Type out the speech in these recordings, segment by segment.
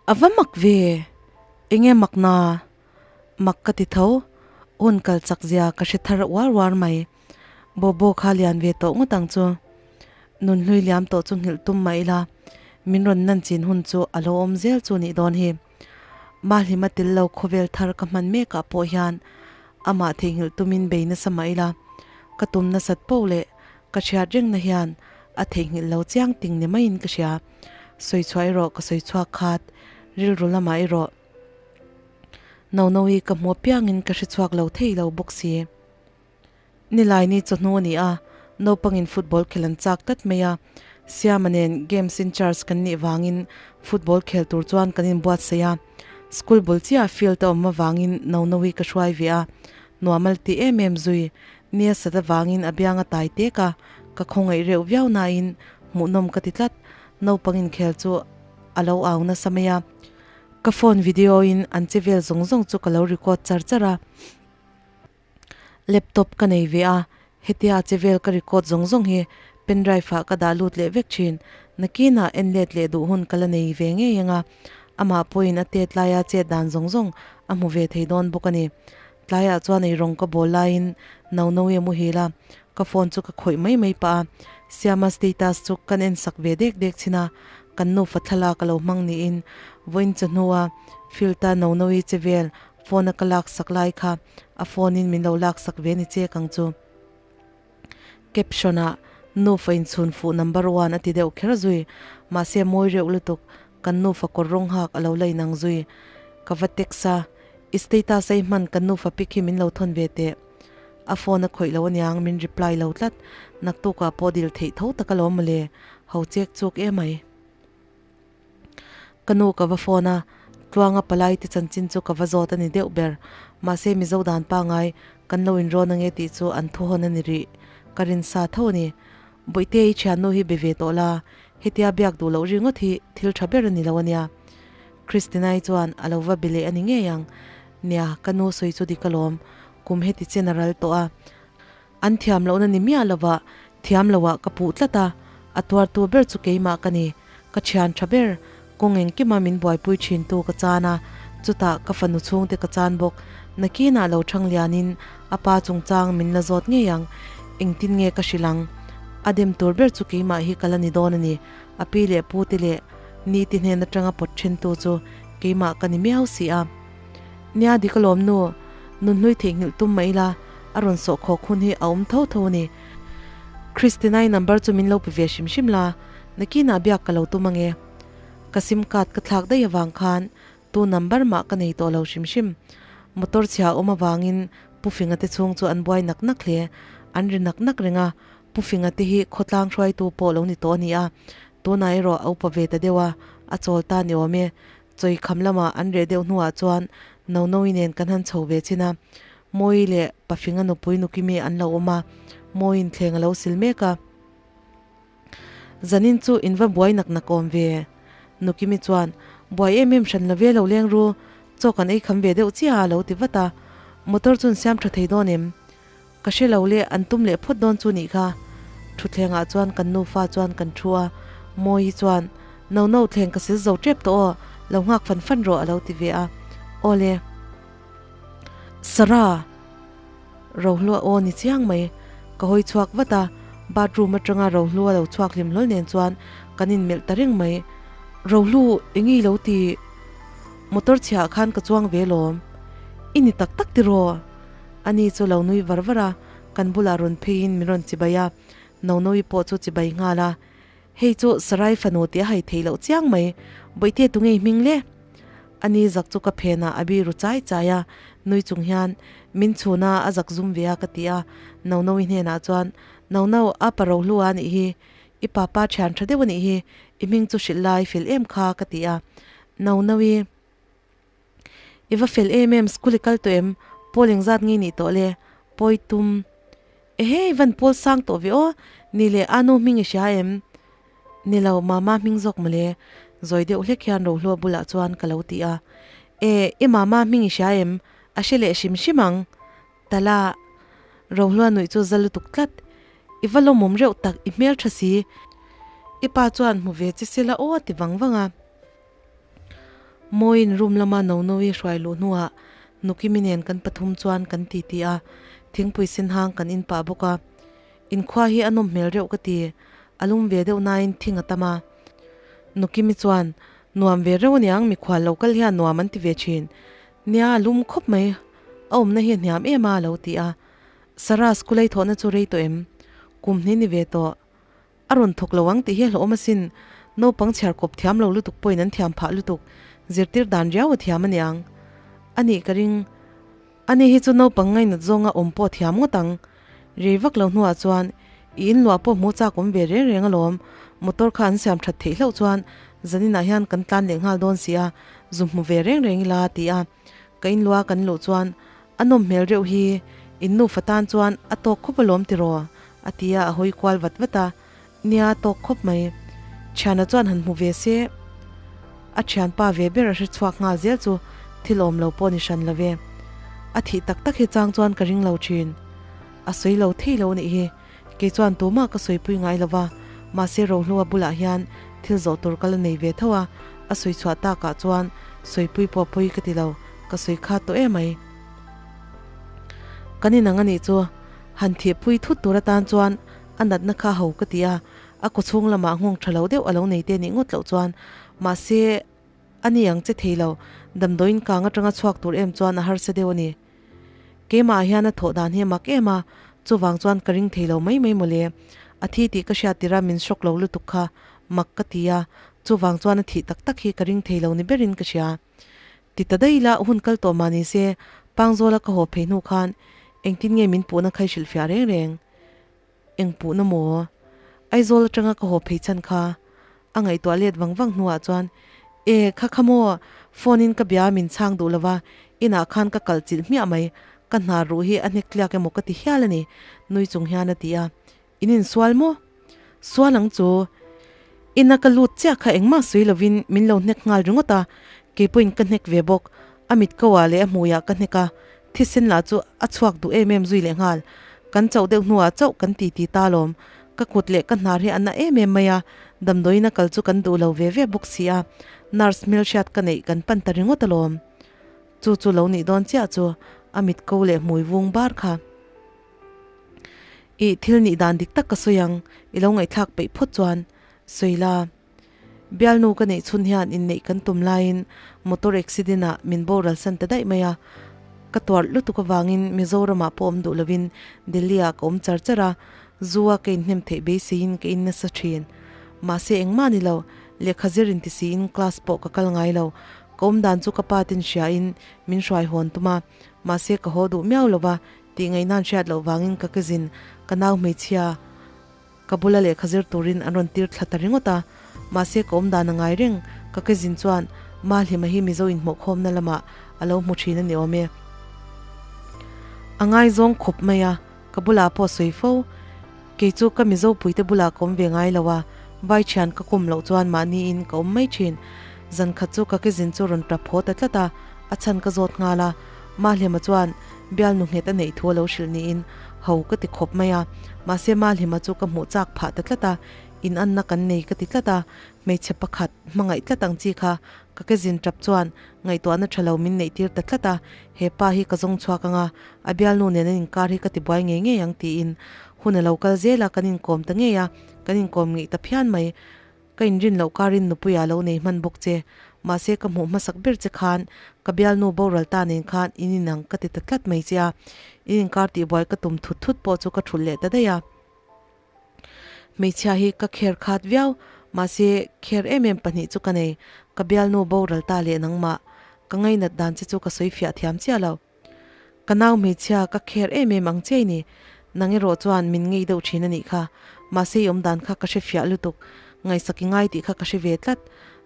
A va mak ve! Enge mak na? Mak ka ti tho, hun kal chak zia ka hre thar uar uar mai. Bobo kha lian ve tawh ngawt ang chu. Nun hlui liam tawh chu nghilh tum mah ila, min rawn nan chin hun chu a lo awm zel chu nih dawn hi. Mahlima tel lo khawvel thar ka hman mekah pawh hian amah theihnghilh tumin bei nasa mah ila, ka tum nasat poh leh ka hriat rengna hian a theihnghilh lo chiang ting ni maiin ka hria. Sawi chhuah erawh ka sawi chhuak khat, rilru lamah erawh Nono-i ka hmu apiangin ka hre chhuak lo thei lo bawk si. Nilaini chawhnu a ni a, naupangin football khel an chak tlat mai a. Siama nen games in charge kan nih vangin football khel tur chuan kan inbuatsaih a. School bul chiah field a awm avangin Nono-i ka hruai ve a, nuam a la ti em em zui. Nia sat avangin a biang a tai tek a, ka khawngaih reuh viau nain hmuhnawm ka ti tlat. Naupang inkhel chu a lo au nasa mai a. Ka phone video in an che vel zawng zawng chu ka lo record char char a. Laptop ka nei ve a, hetia che vel ka record zawng zawng hi pen drive ah ka dah lut leh vek thin. Nakinah en let leh duh hun ka la nei ve ngei ang a, amah pawhin a tet laia chet dan zawng zawng a hmu ve thei dawn bawk a ni. Tlaiah chuan ei rawng ka bawl laiin no no i a muhil a, ka phone chu ka khawih mai mai pah a, Siama status chu kan en sak ve dek dek chin a, kan nufa thlalak a lo hmang niin vawiin chawhnua field-a no no i che vel phone a ka lak sak lai kha a phone in min lo lak sak ve ni chek ang chu. Caption ah nufa inchhun fuh number one a ti deuh kher zui, mahse mawi reuh lutuk kan nufa kawr rawng hak a lo la inang zui. Ka va text a, i status a i hman kan nufa pic hi min lo thawn ve teh. A phone a khawih lo aniang min reply lo tlat, naktuk ah pawh dil theih tho tak alawm mawle, ho chek chuk emai. Ka nu ka va phone a, Tluanga palai te chanchin chu ka va zawt a ni deuh ber. Mahse Mizo dan pangai kan lo inrawn ange tih chu an thu hawn a ni rih. Ka rin sa tho a ni. Bawihte i thiannu hi be ve tawh la, hetia biak duh loh ringawt hi thil tha ber a ni lo ania. Christina-i chuan a lo va be leh a ni ngei ang. Nia, ka nu sawi chu dik alawm, kum heti chen a ral tawh a. An thiam lohna ni miah lovah thiam loah ka puh tlat a, a tuartu ber chu keimah ka ni. Ka thian tha ber, kawng engkima min buaipui thintu ka chan a, chutah ka fanu chhungte ka chan bawk. Nakinah lo thang lianin a pa chungchang min la zawt ngei ang, engtin nge ka hrilh ang? A dem tur ber chu keimah hi ka la ni dawn a ni. A pi leh pu te leh ni te hnen atanga pawt thentu chu keimah ka ni miau si a. Nia dik alawm nu, nunhlui theihnghilh tum mah ila a rawn sawh khawk hun hi a awm tho tho a ni. Christina-i number chu min lo pe ve hrim hrim la, nakinah biak ka lo tum ange. Ka sim card ka thlak daih avang khan tu number mah ka nei tawh lo hrim hrim. Motor chhia awm avangin Pu Finga te chhung chu an buai nak nak hle. An ri nak nak reng a, Pu Finga te hi khawtlang hruaitu pawh lo ni tawh a ni a, tunah erawh a upa ve ta deuh a, a chawl ta ni awm e. Chawi kham lamah an reh deuh hnuah chuan Nono-i nen kan han chho ve chin a, Mawi leh Pafinga nupui Nukimi an lo awm a, Mawiin thleng a lo sil mek a. Zanin chu in va buai nak nak awm ve. Nukimi chuan, Buai em em hran lo ve lo leng ru, chaw kan ei kham ve deuh chiah a lo ti vat a. Motor chu an siam tha thei dawn em? Ka hre lo le, an tum leh phawt dawn chu nih kha. Thutthlengah chuan kan nufa chuan kan thu a, Mawi chuan, No no thleng ka sil zo tep tawh aw, lo nghak fan fan rawh a lo ti ve a. Aw le. Sarah! Rohlua aw ni chiang mai. Ka hawi chhuak vat a, bathroom atanga Rohlua lo chhuak hlim hlawl nen chuan kan inmelh ta reng mai. Rohlu, eng i lo ti? Motor chhiah khan ka chuang ve lawm. I ni tak tak tiraw? Ani chu lo nui var var a, kan bulah rawn pheiin min rawn chibai a, Nono-i pawh chu chibai nghal a. Hei chu Sarai fanu tih a hai theih loh chiang mai, Bawihte tu ngei hming le? Ani zak chu ka phenah a biru chai chai a, nui chung hian min chhun a, a zak zum ve a ka ti a, Nono-i hnenah chuan, Nono, a pa rohlu a nih hi, i papa thian tha deuh a nih hi, i hming chu hrilh lai fel em kha ka ti a, Nono-i. I va fel em em, school i kal tawh em? Pawl engzat nge nih tawh le? Pawi tum. Ehe, i van pawl sang tawh ve aw, ni leh Anu hming i hria em? Ni lo, Mama hming zawk mawle, zawi deuh hlek hian Rohlua bulah chuan ka lo ti a. E, i Mama hming i hria em? A hre leh hrim hrim ang. Tala, Rohlua nuih chu za lutuk tlat. I va lawmawm reuh tak, i hmeltha si. I pa chuan hmu ve che sela aw a ti vang vang a. Mawiin room lama Nonoi hruai luh hnuah Nukimi nen kan pathum chuan kan titi a, thingpui sen hang kan in pah bawk a. Inkhua hi a nawm hmel reuh ka ti, a lum ve deuh nain thing a tam a. Nukimi chuan, Nuam ve reuh aniang, mikhual lo kal hian nuam an ti ve thin. Nia, a lum khawp mai, a awmna hi a hniam em a, a lo ti a. Sarah, school ei thawhna chu rei tawh em? Kum hnih ni ve tawh. A rawn thawk lo ang tih hi a hlauhawm asin. Naupang chhiar kawp thiam lo lutuk pawhin an thiam phah lutuk. Zirtir dan riau a thiam a niang. A nih ka ring. Ani hi chu naupang ngainat zawnga awm pawh thiam ngawt ang. Rei vak lo hnuah chuan i inluah pawh hmuh chak awm ve reng reng alawm. Motor kha an siam that theih hlauh chuan zaninah hian kan tlan leh nghal dawn si a, zu hmu ve reng reng ila a ti a. Ka inluah kan luh chuan a nawm hmel reuh hi, in nufa tan chuan a tawk khawp alawm tiraw? A ti a, a hawi kual vat vat a. Nia, tawk khawp mai. Thiana chuan han hmu ve se, a thianpa ve ber a hre chhuak nghal zel chu thil awm lo pawh ni hran lo ve. A thih tak tak hi chang chuan ka ring lo thin. A sawi lo thei lo nih hi. Kei chuan tumah ka sawipui ngai lo va, mahse Rohlua bulah hian thil zawh tur ka la nei ve tho a, a sawi chhuah takah chuan sawipui pawh pawi ka ti lo, ka sawi khat tawh emai. Kan inang a nih chu, han thihpui thut tur atan chuan A natna kha ho ka ti a, a kawchhung lamah nghawng tha lo deuh a lo nei te nih ngawt loh chuan mahse a ni ang che thei lo, damdawiin kang atanga chhuak tur em chuan a harsa deuh a ni. Keimah ah hian a thawh dan hi a mak em a, chuvang chuan ka ring thei lo mai mai mawle. A thi tih ka hriat tirh a min hrawk lo lutuk kha mak ka ti a, chuvang chuan a thih tak tak hi ka ring thei lo ni berin ka hria. Ti ta daih ila hun kal tawh mah ni se, Pangzawla ka haw phei hnu khan engtin nge min puhna kha i hrilhfiah reng reng? Eng puhna maw? Aizawl atanga ka haw phei chhan kha a ngaihtuah let vang vang hnuah chuan, E, kha kha maw, phone in ka bia min chhang duh lova, inah khan ka kalh chilh hmiah mai, ka hna ruh hi a hnek tliak emaw ka ti hial a ni, nui chung hian a ti a. In insual maw? Sual ang chu. Ina ka lut chiah kha engmah sawi lovin min lo hnek nghal ringawt a, keipawhin ka hnek ve bawk. A mit ko ah leh a hmuiah ka hnek a, thisen lah chu a chhuak duh em em zui leh nghal. Kan chauh deuh hnuah chauh kan ti ti ta alawm. Ka kut leh ka hnar hi a na em em mai a, damdawiin a kal chu kan duh lo ve ve bawk si a, nurse hmelhriat ka neih kan pan ta ringawt alawm. Chu chu lo nih dawn chiah chu a mit ko leh hmui vung bar kha. Ih, thil nih dan dik tak ka sawi ang, i lo ngaihthlak peih phawt chuan sawi la. Bialnu ka neih chhun hian inneih kan tum laiin motor accident ah min boral san ta daih mai a. Ka tuarh lutuk avangin Mizoramah pawh awm duh lovin Delhi ah ka awm char char a, zu a ka inhnem theih beiseiin ka in nasa thin. Mahse engmah ni lo, lehkha zir inti siin class pawh ka kal ngai lo. Ka awm dan chu ka pa ten hriain min hruai hawn tum a, mahse ka haw duh miau lo va, Tih ngaihna'n hriat loh vangin ka kezin ka nau hmeichhia ka bula lehkha zir turin an rawn tir thla ta ringawt a. Mahse ka awm dan a ngai reng, ka kezin chuan Mahlima hi Mizo inhmuhkhawmna lamah a lo hmu thin a ni awm e. A ngaizawng khawp mai a, ka bulah pawh sawi fo. Kei chu ka Mizo puite bulah ka awm ve ngai lo a, vai thian ka kum loh chuan mahniin ka awm mai thin. Zan khat chu ka kezin chu rawn tap haw ta tlat a, a chhan ka zawt nghal a. Mahlima chuan bialnu nghet a neih thu a lo hrilh niin ho ka ti khawp mai a, mahse Mahlima chu ka hmuh chak phah ta tlat a, in anna kan nei ka ti tlat a, hmeichhe pakhat hmangaih tlat ang chi kha ka kezin tap chuan ngaihtuahna tha lo min neih tir ta tlat a, he pa hi ka zawng chhuak ang a, a bialnu nen an inkar hi ka ti buai ngei ngei ang tiin hun a lo kal zel a, kan inkawm ta ngei a, kan inkawm ngeih ta phian mai. Ka inrin loh karin nupuia lo nei hman bawk che, mahse ka hmuh hmasak ber che khan ka bialnu boral ta nen khan in inang ka ti ta tlat mai che a, in inkar tihbuai ka tum thut thut pawh chu ka thulh leh ta daih a. Hmeichhia hi ka kher khat viau, mahse kher em em pahnih chu ka nei, ka bialnu boral ta leh nangmah ka ngainat dan che chu ka sawi fiah thiam chiah lo. Ka nau hmeichhia ka kher em em ang chiai ni. Nang erawh chuan min ngei deuh thin a nih kha. Mahse i awmdan kha ka hre fiah lutuk. Ngaihsak i ngai tih kha ka hre ve tlat.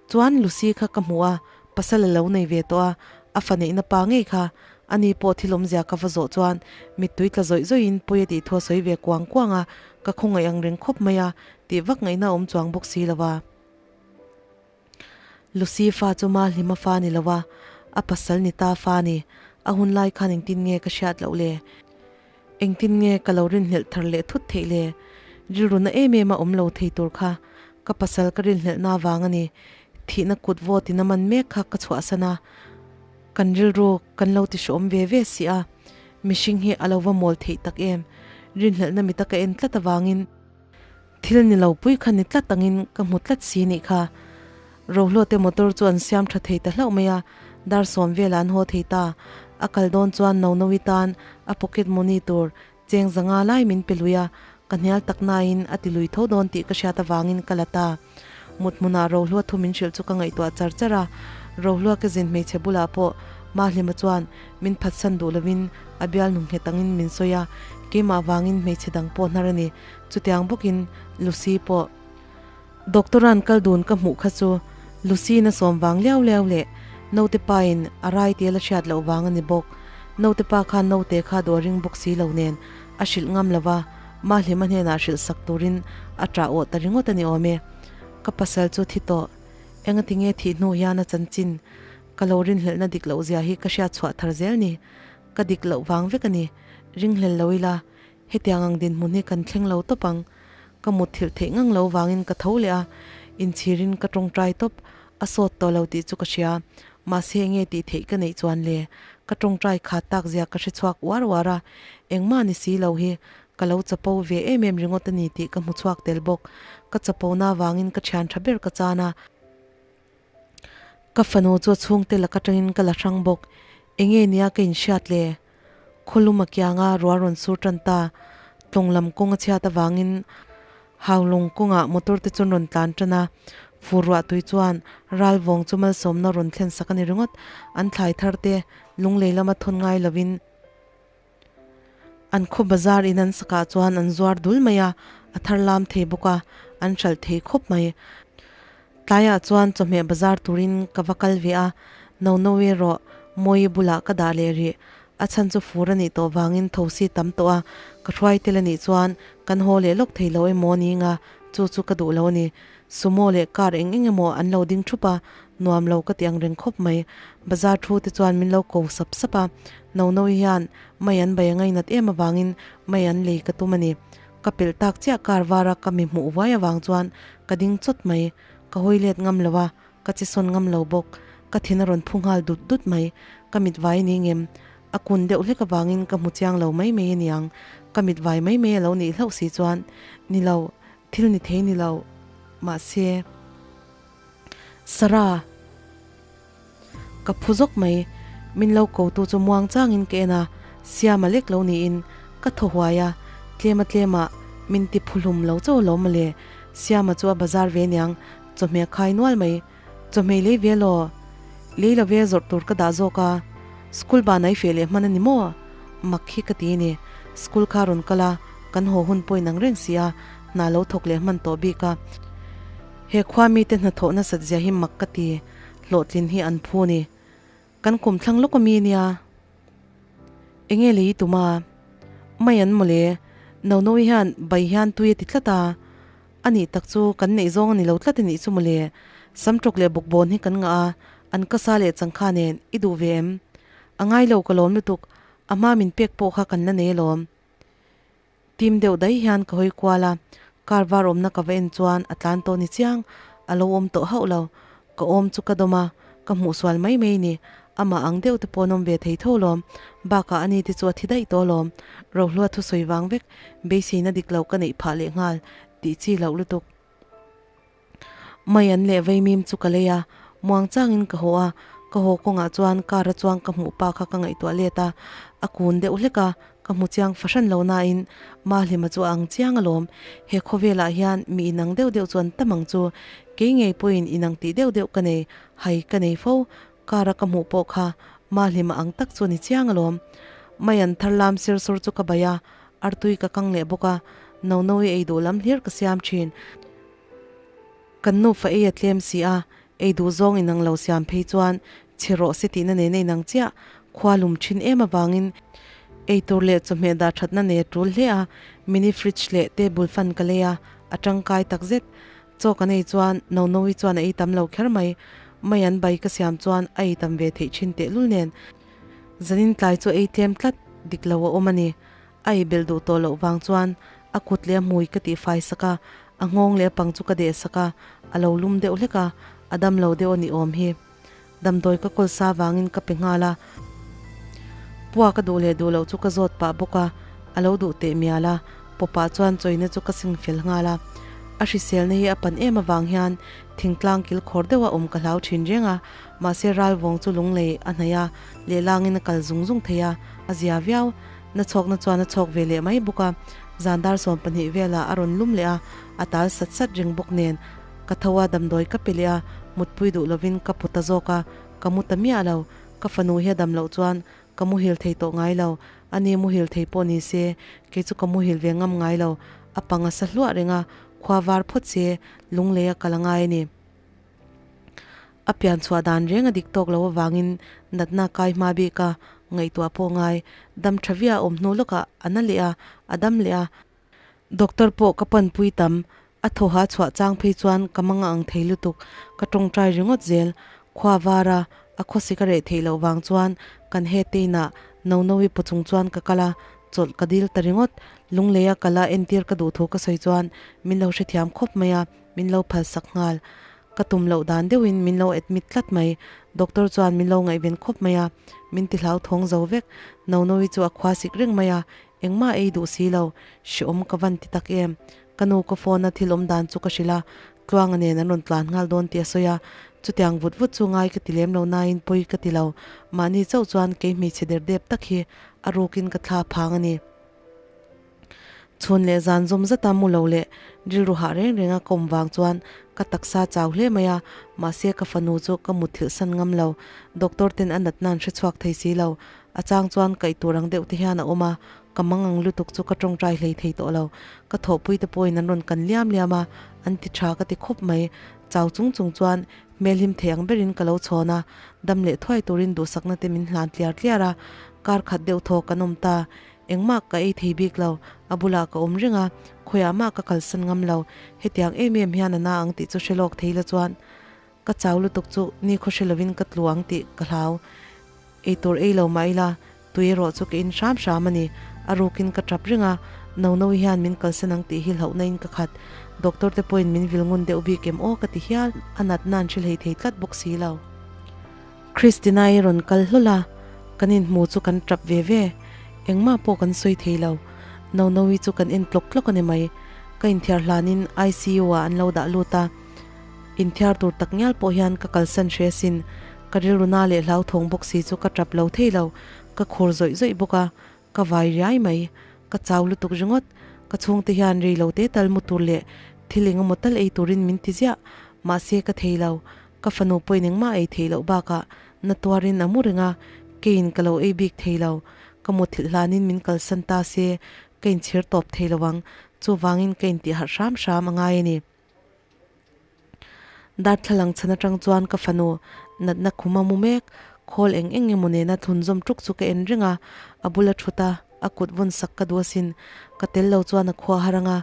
Chuan Lucy kha ka hmuh a, pasal a lo nei ve tawh a, a fa neihna pa ngei kha. Ani pawh thil awmzia ka va zawh chuan mittui tla zawih zawihin pawi a tih thu a sawi ve kuang kuang a, ka khawngaih ang reng khawp mai a, tih vak ngaihna a awm chuang bawk si lo va. Lucy fa chu Mahlima fa ni lo a, a pasal ni ta fa ni. A hun lai khan engtin nge ka hriat loh le? Engtin nge ka lo rinhlelh thar leh thut theih le? Rilruna em em a awm lo thei tur kha ka pasal ka rinhlelhna vang a ni. Thihna kut vawt in a man mek kha ka chhuahsan a, kan rilru kan lo ti hrawm ve ve si a, mihring hi a lo va mawl theih tak em? Rinhlelhna mita ka en tlat avangin thil ni lo pui kha ni tlat angin ka hmu tlat si nih kha. Rohluate motor chu an siam tha thei ta hlauh mai a, dar sawm velah an haw thei ta. A kal dawn chuan Nonovi tan a pocket money tur Cheng zanga lai min pe lui a, ka hnial tak nain a ti lui tho dawn tih ka hriat avangin ka la ta. Mut hmunah Rohlua thu min hrilh chu ka ngaihtuah char char a, Rohlua ke zin hmeichhe bulah pawh Mahlima chuan min phatsan duh lovin a bialnu nghet angin min sawi a, keimah vangin hmeichhe dang pawh hnar a ni. Chutiang bawkin Lucy pawh. Doctor-a'n kal dun ka hmuh kha chu Lucy-in a sawm vang liau liau leh naute pain a rai tel a hriat loh vang a ni bawk. Naute pa khan naute kha dawr ring bawk si lo nen a hrilh ngam lo va, Mahlima hnenah hrilh sak turin a ṭah awh ta ringawt a ni awm e. Ka pasal chu thi tawh. Engatinge thih hnu hian a chanchin ka lo rinhlelhna dik loh zia hi ka hriat chhuah thar zel ni. Ka dik loh vang vek a ni. Ringhlel lo ila Hetiang ang dinhmun hi kan thleng lo tawp ang. Ka mutthilh theih ngang lo vangin ka tho leh a, inchhirin ka tawngtai tawp. A sawt tawh lo tih chu ka hria. Mahse enge tih theih ka neih chuan le? Ka tawngtai khat tak zia ka hre chhuak uar uar a, engmah ni si lo hi ka lo chapo ve em em ringawt a ni tih ka hmu chhuak tel bawk. Ka chapona vangin ka thian tha ber ka chan a. Ka fanu chu a chhungte lak atangin ka la hrang bawk. Enge nia ka inhriat le? Khawlum a kianga rual rawn sur tan ta. Tlawng lam kawng a chhiat avangin Haulawng kawngah motor te chuan rawn tlan tan a. Fur ruah tui chuan ral vawng chu malsawmna rawn thlen sak a ni ringawt. An thlai thar te lunglei lama thawn ngai lovin an khaw bazar in an sakah chuan an zuar dul mai a, a thar lam thei bawk a, an hralh thei khawp mai. Tlaiah chuan chawhmeh bazar turin ka va kal ve a, no no erawh Mawii bulah ka dah leh rih. A chhan chu fur a nih tawh vangin thosi tam tawh a, ka hruai tel a nih chuan kan haw leh lawk thei lo emaw ni nga, chu chu ka duh lo a ni. Sumo leh car eng eng emaw an lo ding thup a, nuam lo ka ti ang reng khawp mai. Bazar thu te chuan min lo ko sap sap a, no no hian mei an bei a ngainat em avangin mei an lei ka tum a ni. Ka pelh tak chiah car var a ka mi hmuh vuai avang chuan ka ding chawt mai. Ka hawi let ngam lo a, ka che sawn ngam lo bawk. Ka thin a rawn phu nghal dut dut mai. Ka mit vai ni ngem. A kun deuh hlek avangin ka hmu chiang lo mai mai a niang. Ka mit vai mai mai a lo nih hlauh si chuan, Ni lo, thil ni thei ni lo. Mahse, Sarah! Ka phu zawk mai. Min lo ko tu chu muang changin ka en a, siam a lek lo niin ka thaw huai a, tlema tlema min ti phu hlum lo chauh alawm mawle. Siama chu a bazar ve niang, chawhmeh a khai nual mai. Chawhmeh lei ve law? Lei lo ve zawrh tur ka dah zawk a, school ban ai feh leh hman a ni maw? Mak hi ka ti a ni. School kha rawn kal a, kan haw hun pawhin ang reng si a, hna lo thawk leh hman tawh bik a. He khua mite hnathawh nasat zia hi mak ka ti. Hlawhtlin hi an phu ni. Kan kum thlang lawk ami nia. Enge lei tum a? Mai an mawle. Nono-i hian bai hian tui a ti tlat a. A nih tak chu kan neih zawng a ni lo tlat a nih chu mawle. Samtawk leh bawkbawn hi kan ngah a, an kasa leh changkha nen i duh ve em? A ngai lo ka lawm lutuk, a hma min pek pawh kha kan la nei alawm. Tim deuh daih hian ka hawi kual a, car var awmna ka va en chuan a tlan tawh ni chiang, a lo awm tawh hauh lo. Ka awm chu ka dawm a, ka hmuh sual mai mai ni. Amah ang deuh te pawh an awm ve thei tho lawm. Bakah ani te chu a thi daih tawh lawm. Rohlua thusawi vang vek, beiseina dik lo ka neih phah leh nghal tih chi loh lutuk. Mai an leh vaimim chu ka lei a, muang changin ka haw a, ka haw kawngah chuan car a chuang ka hmuh pa kha ka ngaihtuah let a, a kun deuh hlek a, ka hmu chiang fahran lo nain Mahlima chu a ang chiang alawm, he khawvelah hian mi inang deuh deuh chu an tam ang chu, kei ngei pawhin inang tih deuh deuh ka nei, hai ka nei fo, car a ka hmuh pawh kha Mahlima ang tak chu a ni chiang alawm. Mai an thar lam sir sur chu ka bai a, artui ka kang leh bawk a, no no i ei duh lam hlir ka siam thin. Kan nufa ei a tlem si a, ei duh zawng inang lo siam phei chuan chhe rawh se tihna nen a inang chiah, khua lum thin em avangin ei tur leh chawhmeh dah thatna nei a tul hle a, mini fridge leh table fan ka lei a, a tangkai takzet. Chaw kan ei chuan no no i chuan a ei tam lo kher mai, mai an bai ka siam chuan a ei tam ve theih thin tehlul nen. Zanin tlai chu ei tlem tlat dik lo a awm a ni. A ei belh duh tawh loh vang chuan a kut leh a hmui ka tihfai sak a, a nghawng leh a pang chu ka deh sak a, a lo lum deuh hlek a. A dam lo deuh a ni awm hi. Damdawi ka kawl sa vangin ka pe nghal a. Pua ka duh leh duh loh chu ka zawt pah bawk a, a lo duh teh mial a, pawpah chuan chawina chu ka sing fel nghal a. A hriselna hi a pan em avang hian thingtlang kil khawr deuha awm ka hlau thin reng a, mahse ralvawng chu lunglei a hnaih a, lehlangin a kal zung zung thei a, a zia viau. Na chhawkna chuan a chhawk ve leh mai bawk a, zan dar 12 velah a rawn lum leh a, a tal sat sat reng bawk nen ka tho a, damdawi ka pe leh a, mutpui duh lovin ka pu ta zawk a, ka mu ta miah lo, ka fanu hi a dam loh chuan ka muhil thei tawh ngai lo, ani muhil thei pawh ni se kei chu ka muhil ve ngam ngai lo, a pang a sa hluah reng a, khua var phawt se lunglei a kal a ngai a ni. A pian chhuah dan reng a dik tawk lo avangin natna kai hma bik a, ngaihtuah pawh ngai. Dam tha viah a awm hnu lawkah a na leh a, a dam leh a. Doctor pawh ka panpui tam, a thawha chhuah chang phei chuan ka mang ang thei lutuk, ka tawngtai ringawt zel. Khua var a, a khawsik a reh theih loh vang chuan kan hete inah Nonovi paw chung chuan ka kal a, chawlh ka dil ta ringawt. Lungleia kal a entir ka duh thu ka sawi chuan min lo hrethiam khawp mai a. Min lo phalsak nghal. Ka tum loh dan deuhin min lo admit tlat mai. Doctor chuan min lo ngaihven khawp mai a, min ti hlauthawng zo vek. Nonovi chu a khua sik reng mai a, engmah ei duh si lo. Hreawm ka van ti tak em. Ka nu ka phone a thil awm dan chu ka hrilh a, Tluanga nen an rawn tlan nghal dawn tih a sawi a. Chutiang vut vut chu ngai ka ti lem lo nain pawi ka ti lo. Mahni chauh chuan kei hmeichhe derdep tak hi a rukin ka thla phang a ni. Chhun leh zan zawm zata mu lo leh rilru hah reng renga ka awm vang chuan ka taksa chau hle mai a, mahse ka fanu chu ka mutthilh san ngam lo. Doctor ten a natna an hre chhuak thei si lo. A chang chuan kaih tur ang deuh te hian a awm a, ka mang ang lutuk chu ka tawngtai hlei thei tawh lo. Ka thawhpui te pawhin an rawn kan liam liam a, an ti tha ka ti khawp mai. Chau chung chung chuan hmelhim thei ang berin ka lo chhawn a, dam leh thuai turin duhsakna te min hlan tliar tliar a, kar khat deuh thaw kan awm ta. Engmah ka ei thei bik lo, a bulah ka awm reng a, khawiah mah ka kalsan ngam lo. Hetiang em em hian a na ang tih chu hre lawk thei la chuan ka chau lutuk chu ni khaw hre lovin ka tlu ang tih ka hlau. Ei tur ei lo mah ila, tui erawh chu ka in hram hram a ni. A rukin ka tap reng a, Nono-i hian min kalsan ang tih hi hlauhna in ka khat. Doctor te pawhin min vil ngun deuh bik em aw ka ti hial, a natna an hre hlei thei tlat bawk si lo. Christina-i rawn kal hlawl a, kan inhmu chu kan tap ve ve. Engmah pawh kan sawi thei lo. Nono-i chu kan en tlawk tlawk a ni mai. Ka inthiar hlanin ICU-ah an lo dah lut a. Inthiar tur tak ngial pawh hian ka kalsan hre asin. Ka rilru na leh hlauthawng bawk si chu ka tap lo thei lo. Ka khur zawih zawih bawk a, ka vai riai mai. Ka chau lutuk ringawt. Ka chhungte hian rei lo te tal mu tur leh thil eng emaw tal ei turin min ti ziah. Mahse ka thei lo. Ka fanu pawhin engmah ei theih loh bakah na tuarin a mu reng a, keiin ka lo ei bik thei lo. Ka muthilh hlanin min kalsan ta se ka inchhir tawp thei lo ang, chuvangin ka intihharh hram hram a ngai a ni. Darthlalang chhan atang chuan ka fanu natna khum a mu mek, khawl eng eng emaw nena thlunzawm tuk chu ka en reng a, a bula thut a, a kut vawn sak ka duh asin. Ka tel lo chuan a khua har ang a,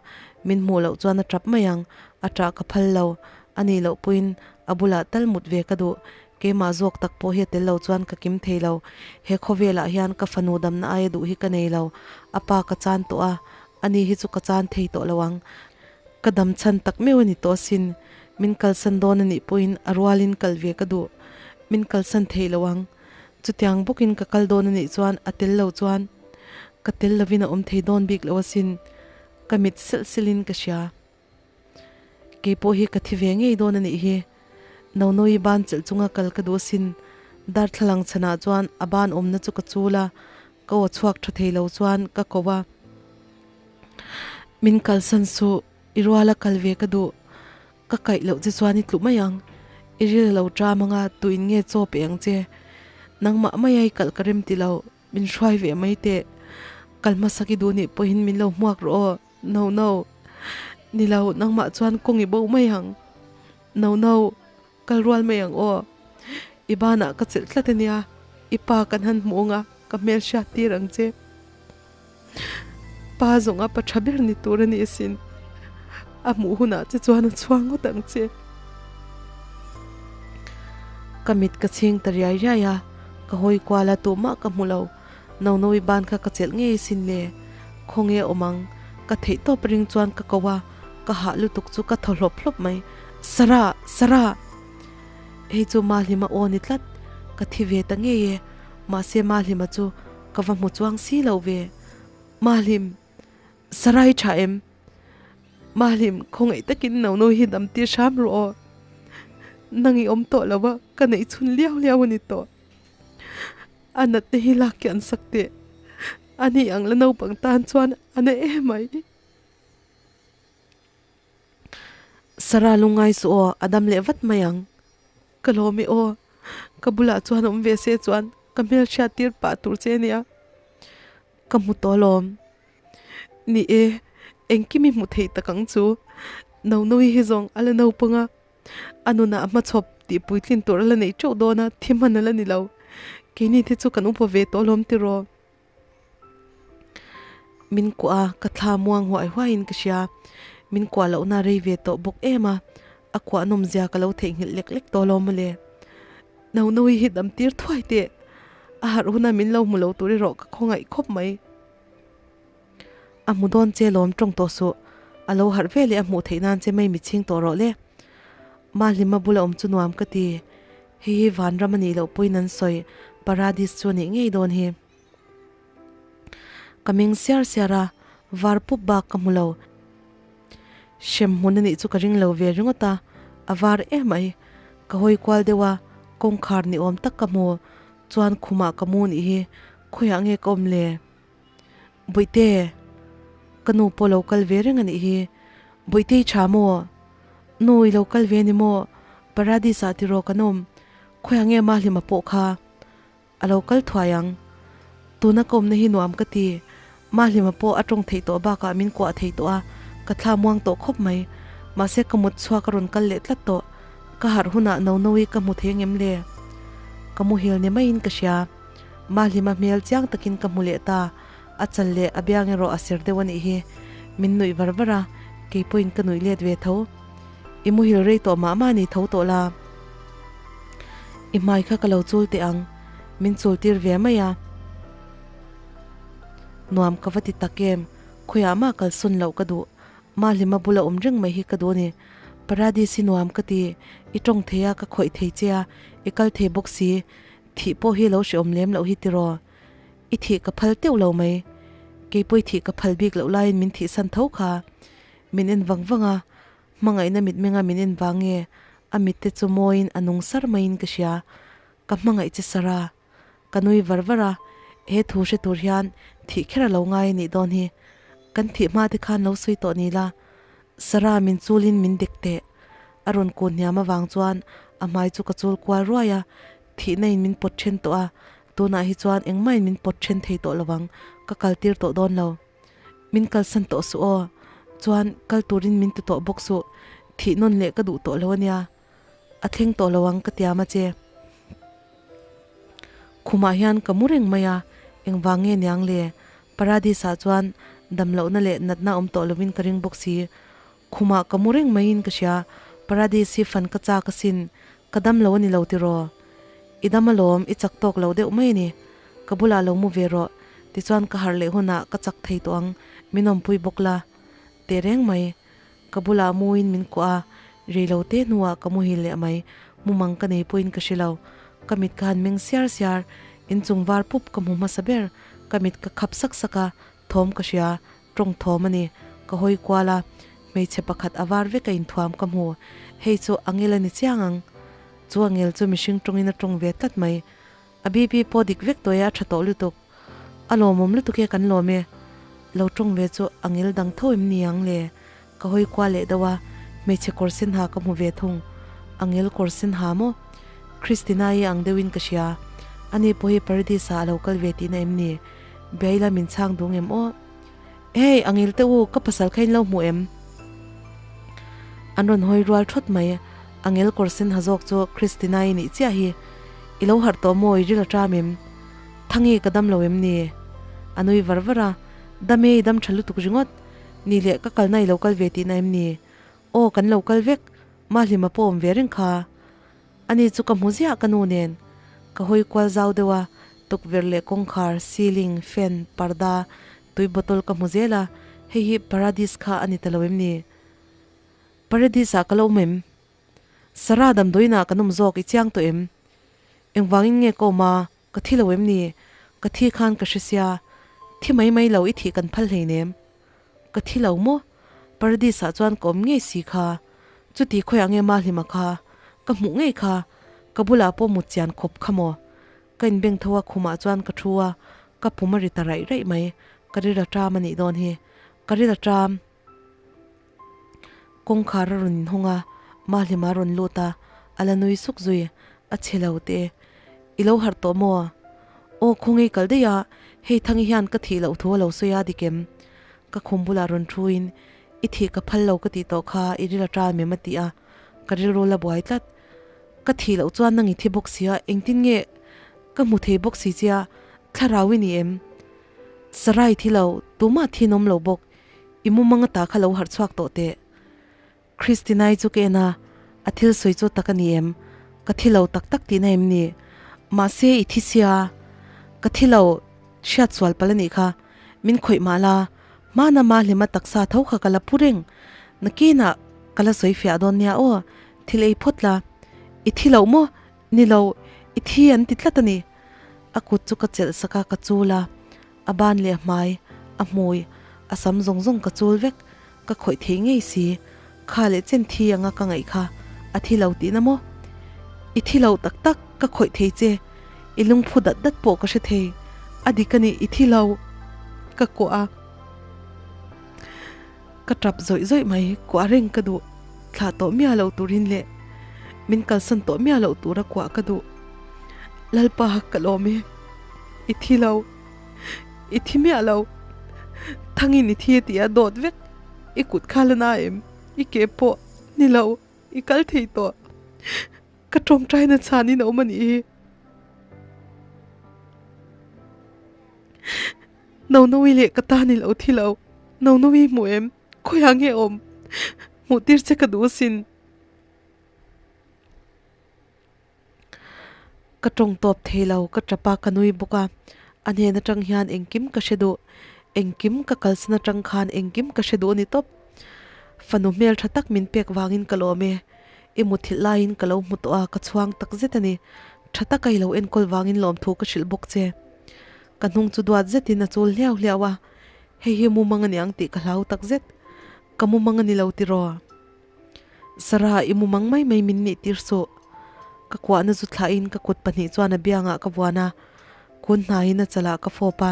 min hmuh loh chuan a tap mai ang, a tah ka phal lo. A nih loh pawhin a bulah tal mut ve ka duh. Keimah zawk tak pawh hi a tel lo chuan ka kim thei lo. He khawvelah hian ka fanu damna aia duh hi ka nei lo. A pa ka chan tawh a, ani hi chu ka chan thei tawh lo ang. Ka dam chhan tak meuh a ni tawh asin. Min kalsan dawn a nih pawhin a rualin kal ve ka duh. Min kalsan thei lo ang. Chutiang bawkin ka kal dawn a nih chuan a tel lo chuan ka tel lovin a awm thei dawn bik lo asin. Ka mit silh silhin ka hria. Kei pawh hi ka thi ve ngei dawn a nih hi. Nonoyi ban chelh chunga kal ka duh asin. Darthlalang chhanah chuan a ban awmna chu ka chul a, ka aw chhuak tha thei lo chuan ka ko a. Min kalsan suh, i ruala kal ve ka duh. Ka kaih loh che chuan i tlu mai ang. I ril a lo ṭam anga tuin nge chaw pe ang che. Nangmah maia i kalh ka rem ti lo, min hruai ve mai teh. Kal hmasak i duh nih pawhin min lo hmuak rawh aw. No no. Ni lo, nangmah chuan kawng i bo mai ang. No no, kal rual mai ang aw. I banah ka chelh tlat a nia, i pa kan han hmuh ang a, ka hmel hriat tir ang che. Pa zawng a pa tha ber ni tur a ni asin. A hmuh hunah che chuan a chhuang ngawt ang che. Ka mit ka chhing ta riai riai a, ka hawi kual a, tumah ka hmu lo. Nono-i ban kha ka chelh ngei sin le, khawnge awm ang, ka theih tawp ring chuan ka ko a, ka hah lutuk chu ka thaw hlawp hlawp mai, Sarah! Sarah! Hei chu Mahlima aw ni tlat, ka thi ve ta ngei e, mahse Mahlima chu ka va hmu chuang si lo ve. Mahlim, Sarai tha em? Mahlim, khawngaih takin Nono hi dam tir hram rawh aw. Nang i awm tawh lo a, ka neih chhun liau liau a ni tawh. A natna hi lak kian sak teh. Ani ang la naupang tan chuan a na em mai. Sarah lungngai suh aw, a dam leh vat mai ang. Ka lawm e aw, ka bulah chuan awm ve se chuan ka hmelhriat tir pah tur che nia. Ka hmu tawh alawm. Ni e, engkim i hmu thei tak ang chu. Nonoi hi zawng a la naupang a, a nunah hmachhawp tih puitlin tur a la neih teuh dawn a, thi hman a la ni lo. Keini te chu kan upa ve tawh alawm tiraw. Min kuah a, ka thla muang huai huaiin ka hria. Min kuah lohna rei ve tawh bawk em a, a kuah nawmzia ka lo theihnghilh lek lek tawh lo mawle. Nonoi hi dam tir thuai teh, a harh huna min lo hmu lo tur erawh ka khawngaih khawp mai. A hmu dawn che lawm tawng tawh suh, a lo harh ve leh a hmuh theih nan che mai mi chhing tawh rawh le. Mahlima bula awm chu nuam ka ti, hei hi vanram a nih loh pawhin an sawi, paradis chu a nih ngei dawn hi. Ka meng siar siar a, var pup bak ka hmu lo. Hrem hmun a nih chu ka ring lo ve ringawt a, a var em mai. Ka hawi kual deuh a, kawngkhar ni awm tak ka hmu. Chuan khumah ka mu nih hi, khawiah nge ka awm le? Bawihte, ka nu pawh lo kal ve reng a nih hi. Bawihte i tha maw? Nu i lo kal ve ni maw? Paradis ah tiraw kan awm, khawiah nge Mahlima pawh kha? A lo kal thuai ang. Tuna ka awmna hi nuam ka ti. Mahlima pawh a tawng theih tawh bakah min kuah thei tawh a, ka thla muang tawh khawp mai. Mahse ka mut chhuak a rawn kal leh tlat tawh. Ka harh hunah Nonoi ka hmu thei angem le? Ka muhil ni maiin ka hria. Mahlima hmel chiang takin ka hmu leh ta. A chal leh a biang erawh a ser deuh a nih hi. Min nuih var var a, kei pawhin ka nuih let ve tho. I muhil rei tawh mah mah ni tho tawh la. I hmai kha ka lo chul teh ang, min chul tir ve mai a. Nuam ka va ti tak em, khawiah mah kalsawn loh ka duh, Mahlima bula awm reng mai hi ka duh a ni. Paradis hi nuam ka ti, i tawng thei a, ka khawih thei che a, i kal thei bawk si, thih pawh hi lo hrehawm lem loh hi tiraw. I thih ka phal teuh lo mai, keipawh i thih ka phal bik loh laiin min thihsan tho kha. Min en vang vang a, hmangaihna mitmenga min en vang nge a mitte chu mawiin a nung sar maiin ka hria. Ka hmangaih che Sarah. Ka nui var var a, he thu hre tur hian thih kher a lo ngai a nih dawn hi. Kan thih hma te khan lo sawi tawh ni la. Sarah min chulin min dek teh. A rawn kun hniam avang chuan a hmai chu ka chul kual ruai a, thihna in min pawt then tawh a, tunah hi chuan engmah in min pawt then thei tawh lovang, ka kal tir tawh dawn lo. Min kalsan tawh suh aw, chuan kal turin min ti tawh bawk suh, thih nawn leh ka duh tawh lo ania, a thleng tawh lo ang ka tiam a che. Khumah hian ka mu reng mai a, engvang nge niang le, Paradis ah chuan dam lohna leh natna awm tawh lovin ka ring bawk si, khumah ka mu reng maiin ka hria, Paradis hi fan ka chak asin, ka dam lo a ni lo tiraw? I dam alawm, i chak tawk lo deuh mai a ni. Ka bulah lo mu ve rawh, tichuan ka harh leh hunah ka chak thei tawh ang, min awmpui bawk la. Teh reng mai. Ka bulah muin min kuah a, rei lo te hnuah ka muhil leh mai, mumang ka nei pawhin ka hre lo. Ka mit ka han meng siar siar, inchung var pup ka hmu hmasa ber, ka mit ka khap sak sak a, thawm ka hria, tawng thawm a ni. Ka hawi kual a, hmeichhe pakhat a var vek a inthuam ka hmu, hei chu angel a ni chiang ang. Chu angel chu mihring tawngin a tawng ve tlat mai. A BP pawh dik vek tawh e a tha tawh lutuk. A lawmawm lutuk e kan lawm e. Lo tawng ve chu a ngil dang tho em ni ang le? Ka hawi kual leh deuh a, hmeichhe kawr sen ha ka hmu ve thung. A ngil kawr sen ha maw? Christina i ang deuhin ka hria. Ani pawh hi Paradise ah a lo kal ve tihna em ni? Biaila min chhang duh ngem aw? Hey, a ngil teh u, ka pasal kha in lo hmu em? An rawn hawi rual thawt mai. A ngel kawr sen ha zawk chu Christina i nih chiah hi. I lo harh tawh maw, i ril a ṭam em? Thangi, ka dam lo em ni? A nui var var a, Dam e, i dam ṭha lutuk ringawt. Ni leh, ka kalna i lo kal ve tihna em ni? Aw, kan lo kal vek. Mahlima pawh awm ve reng kha. Ani chu ka hmu ziah ka nu nen. Ka hawi kual zau deuh a, tukverh leh kawngkhar, ceiling, fan, parda, tui bottle ka hmu zel a, hei hi Paradis kha a ni ta lo em ni? Paradis ah ka lo awm em? Sarah damdawiinah kan awm zawk i chiang tawh em? Engvangin nge ka awm a, ka thi lo em ni? Ka thi khan ka hre sia, thi mai mai lo i thih kan phal hleinem. Ka thi lo maw? Paradis ah chuan ka awm ngei si kha. Chuti khawiah nge Mahlima kha? Ka hmuh ngei kha. Ka bulah pawh mut chian khawp kha maw? Ka inbeng tho a, khumah chuan ka thu a, ka pum a ri ta raih raih mai. Ka ril a ṭam a nih dawn hi. Ka ril a ṭam. Kawngkhar a rawn inhawng a, Mahlima a rawn lut a, a la nui suk zui, a chhe lo teh. I lo harh tawh maw? Aw, khawnge kal daih a, hei Thangi hian ka thih loh thu a lo sawi a dikem. Ka khum bulah rawn thuin, I thih ka phal lo ka tih tawh kha i ril a ṭam em a ti a, ka rilru la buai tlat. Ka thih loh chuan nang i thi bawk si a, engtin nge ka hmu thei bawk si che a, thlarau i ni em? Sarai thi lo, tumah thin awm lo bawk. I mumang ata kha lo harh chhuak tawh teh. Christinai chu ka en a, a thil sawi chu tak a ni em? Ka thi lo tak tak tihna em ni? Mahse i thi sia, ka thi lo hriat sual palh a nih kha. Min khawih mah la, hmana Mahlima taksa tho kha ka la pu reng. Nakinah ka la sawi fiah dawn nia aw, thil ei phawt la. I thi loh maw? Ni lo, i thi an ti tlat a ni. A kut chu ka chelh sak a, ka chul a. A ban leh a hmai, a hmui, a sam zawng zawng ka chul vek, ka khawih thei ngei si. Kha leh chen thi anga ka ngaih kha a thi lo tihna maw? I thi lo tak tak, ka khawih thei che. I lungphu dat dat pawh ka hre thei. A dik a ni, i thi lo. Ka kuah a. Ka tap zawih zawih mai, kuah reng ka duh. Thlah tawh miah loh turin leh min kalsan tawh miah loh tura kuah ka duh. Lalpa ka lawm e, i thi lo, i thi miah lo. Thangin i thi a ti a dawt vek, i kut kha la na em, i ke pawh ni lo, i kal thei tawh. Ka tawngtaina chhanin a awm a nih hi. Nonoui leh ka tan i lo thi lo. Nonoui hmu em? Khawiah nge awm? Hmuh tir che ka duh asin. Ka tawng tawp thei lo, ka tap a, ka nui bawk a. A hnen atang hian engkim ka hre duh. Engkim ka kalsan atang khan engkim ka hre duh a ni tawp. Fanu hmel tha tak min pek vangin ka lawm e. I muthilh laiin ka lo hmu tawh a, ka chhuang tak zet a ni. Tha taka i lo enkawl vangin lawmthu ka hrilh bawk che. Ka hnung chu duat zetin a chul hliau hliau a, hei hi mumang a ni ang tih ka hlau tak zet. Ka mumang a ni lo tiraw? Sarah, i mumang mai mai min nih tir suh. Ka kuahna chu thlahin ka kut pahnih chuan a biangah ka vuan a, kun hnaiin a chalah ka fawp a.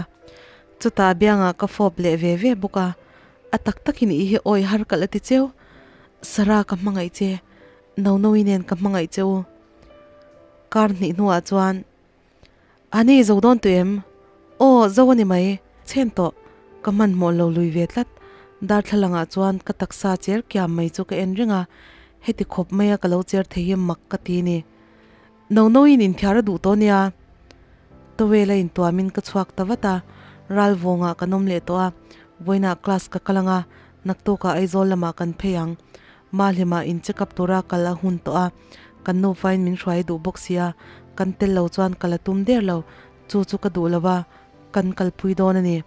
Chutah a biangah ka fawp leh ve ve bawk a, a tak takin i hi awi har kalh a ti cheu. Sarah, ka hmangaih che. Nono-i nen ka hmangaih che u. Kar hnih hnuah chuan. A ni zo dawn tawh em? Aw, zo a ni mai. Chhen tawh. Ka hmanhmawh lo lui ve tlat. Darthlalangah chuan ka taksa cher kiam mai chu ka en reng a, heti khawp maia ka lo cher thei hi mak ka ti ni. No noin inthiar a duh tawh nia. Towel a intuamin ka chhuak ta vat a, ral vawngah kan awm leh tawh a, vawiinah class ka kal ang a, naktukah Aizawl lamah kan phei ang. Mahlimah in check up tura kal a hun tawh a, kan nufain min hruai duh bawk sia, kan tel lo chuan kal a tum der lo, chu chu ka duh lo va, kan kalpui dawn a ni.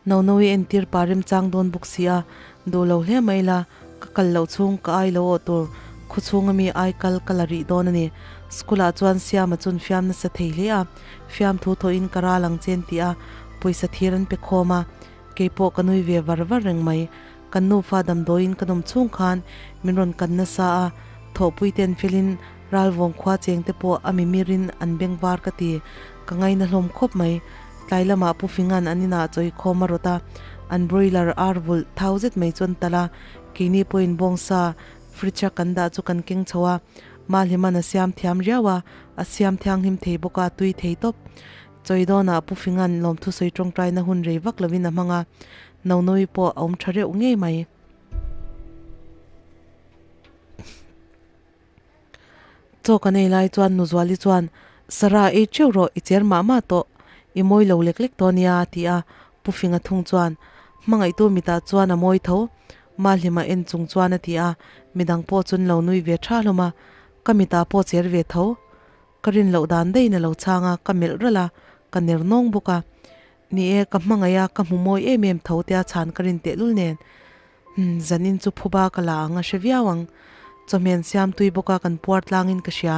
Nonoui entir pa remchang dawn bawk sia, duh lo hle mai la, ka kal loh chhung ka ai lo awh tur, khaw chhunga mi ai kal ka la rih dawn a ni. School ah chuan Siama chun fiam nasa thei hle a, fiamthu thawhin ka ral ang chen tih a, pawisa thir an pe khawm a, Keipawh ka nui ve var var reng mai. Kan nufa damdawiin ka nawm chhung khan min rawn kan nasa a, thawhpui ten felin ralvawng khua cheng te pawh a mimirin an beng var ka ti. Ka ngaina hlawm khawp mai. Tlai lamah Pu Fingan an inah chawi khawm a rawt a, an broiler ar vulh thau zet mai chu an talh a, keini pawhin bawngsa fridge a kan dah chu kan keng chho a, Mahliman a siam thiam riau a, a siam thianghlim thei bawk a, tui thei tawp. Chawi dawnah Pu Fingan lawmthu sawi tawngtaina hun rei vak lovin a hmang a, Nonoui pawh a awm tha reuh ngei mai. Chaw kan ei lai chuan Nuzuali chuan, Sarah ei teuh rawh, i cher mah mah tawh, i mawi lo lek lek tawh nia, a ti a. Pu Finga thung chuan, Hmangaihtu mitah chuan a mawi tho, Mahlima en chung chuan a ti a, midang pawh chun lo nui ve tha hlawm a, ka mitah pawh cher ve tho. Ka rin loh dan daihin a lo chhang a, ka melh ralh a, ka ner nawng bawk a. Ni e, ka hmangaih a, ka hmu mawi em em tho tia chhan ka rin tehlul nen. Umm, zanin chu phuba ka la ang a hre viau ang. Chawhmeh an siam tui bawk a, kan puar tlangin ka hria.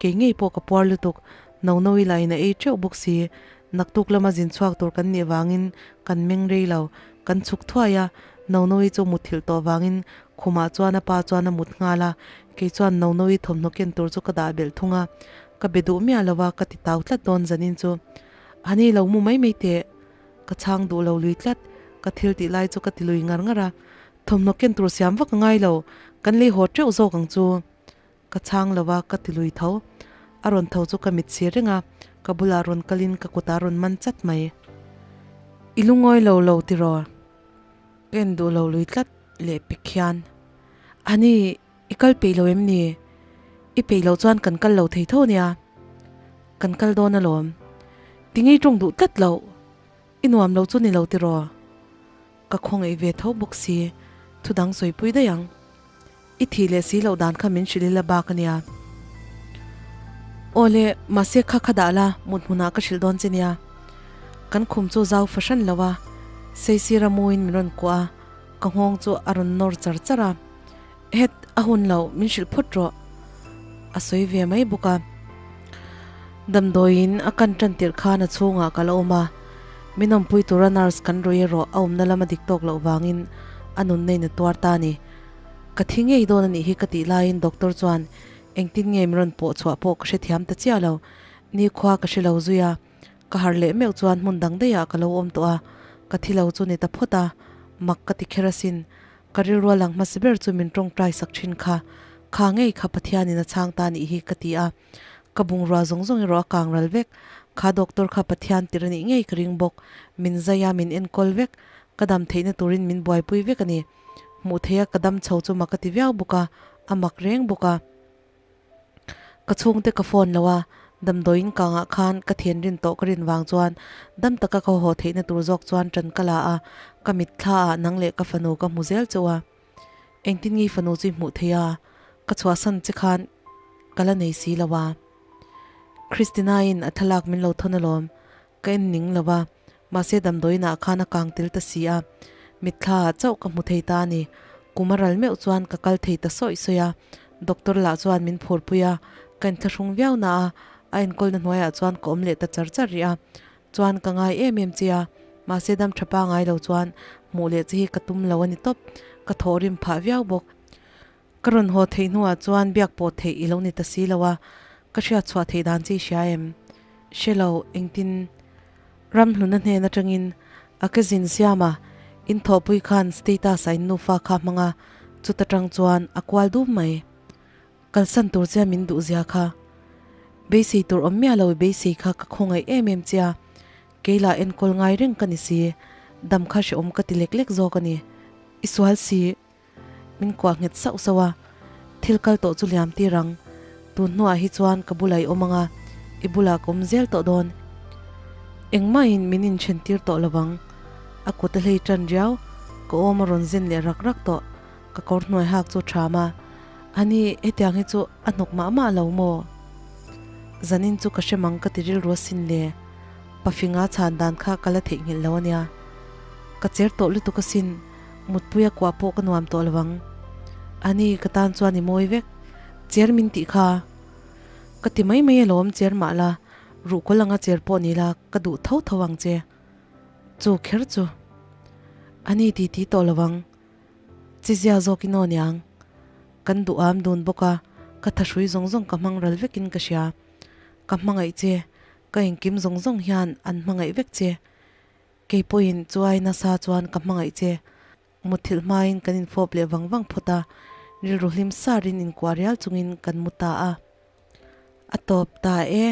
Kei ngei pawh ka puar lutuk. Nonoi lahin a ei teuh bawk si. Naktuk lama zin chhuak tur kan nih vangin kan meng rei lo. Kan chhuk thuai a, Nonoi chu muthilh tawh vangin khumah chuan a pa chuan a mut nghal a, kei chuan Nonoi thawmhnaw ken tur chu ka dah belh thung a. Ka be duh miah lo a, ka ti tau tlat dawn zanin chu. Hani lo mu mai mai teh. Ka chhang duh lo lui tlat. Ka thil tih lai chu ka ti lui ngar ngar a. Thawmhnaw ken tur siam vak a ngai lo, kan lei haw teuh zawk ang chu. Ka chhang lo a, ka ti lui tho. A rawn tho chu ka mit sir reng a, ka bulah rawn kalin ka kutah rawn man chat mai. I lungawi lo lo tiraw? Ka en duh lo lui tlat leh pek hian. Ani, i kal peih lo em ni? I peih loh chuan kan kal lo thei tho nia. Kan kal dawn alawm. Tingei tawng duh tlat loh. I nuam lo chu ni lo tiraw? Ka khawngaih ve tho bawk si, thu dang sawipui daih ang. I thih leh si loh dan kha min hrilh ila bak a nia. Aw le, mahse kha kha dah la, mut hmunah ka hrilh dawn che nia. Kan khum chu zau fahran lo a, Seisira muin min rawn kuah a, ka nghawng chu a rawn nawr char char a. Het, a hun lo, min hrilh phawt rawh. A sawi ve mai bawk a. Damdawiin a kan tan tirh khan a chhungah ka la awm a, min awmpui tura nurse kan rawih erawh a awmna lama dik tawk loh vangin a nunna in a tuar ta a ni. Ka thi ngei dawn a nih hi ka tih laiin doctor chuan engtin nge min rawn pawh chhuah pawh ka hrethiam ta chiah lo, nikhua ka hre lo zui a. Ka harh leh meuh chuan hmun dang daihah ka lo awm tawh a, ka thi lo chu ni ta phawt a, mak ka ti kher asin. Ka rilru a lang hmasa ber chu min tawngtai sak thin kha, kha ngei kha Pathianin a chhang ta nih hi ka ti a. Ka bungrua zawng zawng erawh a kang ral vek. Kha doctor kha Pathian tir a nih ngei ka ring bawk. Min zai a, min enkawl vek. Ka dam theihna turin min buaipui vek a ni. Hmuh theia ka dam chho chu mak a ti viau bawk a, a mak reng bawk a. Ka chhungte ka phone lo a, damdawiin kangah khan ka thianrin tawh ka rin vang chuan dam taka ka haw theihna tur zawk chuan ṭan ka la a, ka mitthla ah nang leh ka fanu ka hmu zel chauh a. Engtin nge i fanu chu i hmuh theih a? Ka chhuahsan che khan ka la nei si lo a. Christina-in a thlalak min lo thawn alawm, ka en ning lo a, mahse damdawiinah khan a kang tel ta si a, mitthla ah chauh ka hmu thei ta a ni. Kum a ral meuh chuan ka kal thei ta sawi sawi a, doctor lah chuan min phurpui a, ka inthlahrung viau na a, a enkawlna hnuaiah chuan ka awm leh ta char char rih a, chuan ka ngai em em che a, mahse dam tha pangai lo chuan hmuh leh che hi ka tum lo a ni tawp, ka thawhrim phah viau bawk. Ka rawn haw theih hnuah chuan biak pawh theih i lo ni ta si lo a, ka hriat chhuah theih dan che i hria em? Hre lo, engtin? Ramhluna hnen atangin a ke zin siam a, in thawhpui khan status a in nufa kha hmang a, chuta tang chuan a kual dum mai. Kalsan tur che min duh zia kha. Beisei tur awm miah lo i beisei kha ka khawngaih em em che a, kei lah enkawl ngai reng ka ni si, dam kha hrehawm ka ti lek lek zawk a ni. I sual si. Min kuah nghet sauh sauh a, thil kal tawh chu liam tir ang. Tun hnuah hi chuan ka bulah i awm ang a, i bulah ka awm zel tawh dawn. Engmahin min inthen tir tawh lo vang. A kut a hlei tan riau, ka awm a rawn zen leh rak rak tawh. Ka kawr hnuai hak chu ṭham a, Ani, hetiang hi chu a hnawk mah mah lo maw? Zanin chu ka hre mang ka ti rilru asin le. Pafinga chhan dan kha ka la theihnghilh lo ania. Ka cher tawh lutuk asin. Mutpui a kuah pawh ka nuam tawh lo ang. Ani, ka tan chuan i mawi vek. Cher min tih kha. Ka ti mai mai alawm cher mah la, ruhkawl anga cher pawh ni la ka duh tho tho ang che. Chu kher chu. Ani ti ti tawh lo ang. Chizia zawk in aw niang. Kan duham dun bawk a, ka thahrui zawng zawng ka hmang ral vekin ka hria. Ka hmangaih che, ka engkim zawng zawng hian an hmangaih vek che. Kei pawhin chuai nasa chuan ka hmangaih che. Mutthilh hmain kan infawp leh vang vang phawt a, rilru hlim sarin inkuah rial chungin kan mu ta a. A tawp ta e.